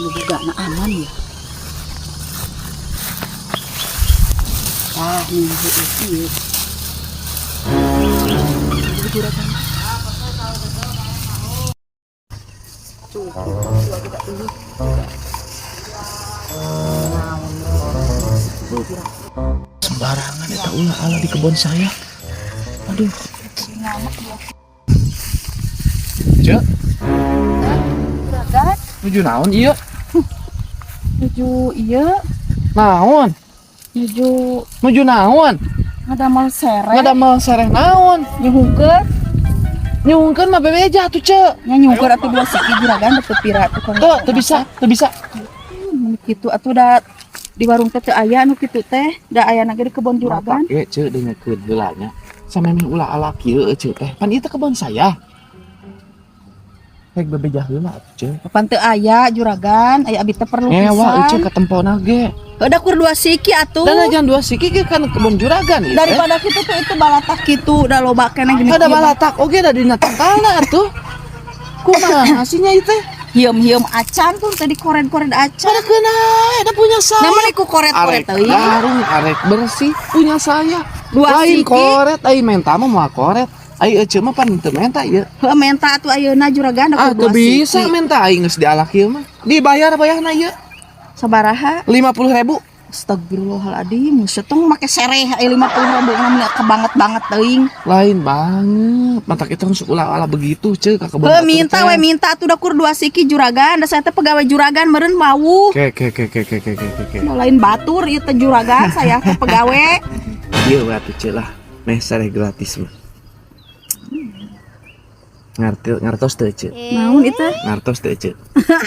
Nu bogana aman ya. Tah, nih heueuh ieu. Ieu juragan. Cukup, kita ini. Naon? Sembarangan eta ulah ala di kebun saya. Aduh. Cek, Juragan, nuju naon ieu? Nuju ieu, Naon? Nuju Nuju naon? Ngadamel sereh. Ngadamel sereh naon? Nyuhungkeun. Nyungkeun mah bebeja atuh, Cek. Nya nyungkeun atuh dua siki, juragan, teu pira tukang. Tuh, teu bisa, teu bisa. Kitu atuh, da di warung teh teu aya nu kitu teh, da aya ge di kebon juragan. Ye, Cek, dengekeun heula nya. Samemeh ulah ala kieu, Cek teh. Pan ieu teh kebon saya. Rek bebeja heula atuh, Cek. Pan teu aya, juragan, aya abi teh perlu Ngewa pisan. Cek katempona ge. Udah kur dua siki atuh. Dan aja dua siki ge kan kebon juragan ieu teh. Daripada kitu tuh itu balatak kitu, udah loba keneh gini. Ada balatak oge da dina tangkalna atuh. Kumaha hasilnya ieu teh? Hieum-hieum acan tuh tadi koret-koret acan. Pada kena, ada punya saya. Namanya ku koret-koret Arek teuing. garung, arek bersih punya saya. Dua Lain siki. Koret, ai menta mah moal koret. Ai ece mah pan teu menta ieu. Heuh, menta atuh ayeuna, juragan, Ah, da kur teu dua bisa siki. Menta aing geus dialak ieu mah. Dibayar bayarna ieu. Sabaraha? 50.000. Astagfirullahaladzim, setong make sereh aya 50 ribu namanya kebanget banget teuing. Lain banget. Matak itu sok ulah ala begitu, Cek, ka kebon Heuh, batur minta teh. We minta atuh, da kur dua siki, juragan, da saya teh pegawai juragan meureun wawuh. Ke. Nu lain batur ieu teh, juragan, saya teh pegawai. Ieu we atuh, Cek, lah. Meh sereh gratis mah. Ngarti ngartos teu, Cek? Naon itu? Ngartos teu, Cek?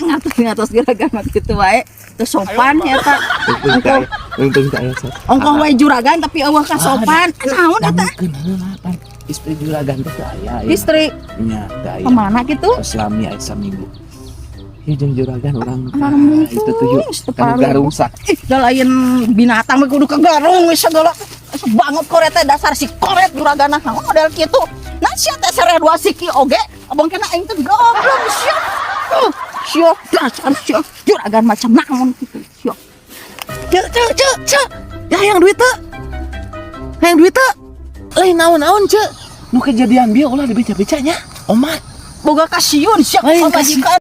Ngartos ngartos, juragan mah kitu wae. Teu sopan eta. Untung teh untung teh aya satu. Ongkoh wae juragan tapi euweuh kasopan. Naon eta? Dangukeun heula pan. Istri juragan teh teu aya ieu. Istri Nya teu aya. Kemana gitu? Tos lami aya saminggu. Ieu jeung juragan urang Alarm itu tuh yuk. Kanu garungsak. Ih, da lain binatang mah kudu ke garung we segala. Asa banget koret teh, dasar si koret juragan, naon model kitu. Nah, sia teh sereh dua siki oge, abang kena aing teh goblok sia. Sia dasar sia juragan macam naon kitu sia. Cek, cek, cek, cek. Ya hayang duit teu? Hayang duit teu? Lain naon-naon, Cek. Nu kejadian bieu ulah dibeca-beca nya. Omat. Boga kasieun sia Lain pamajikan.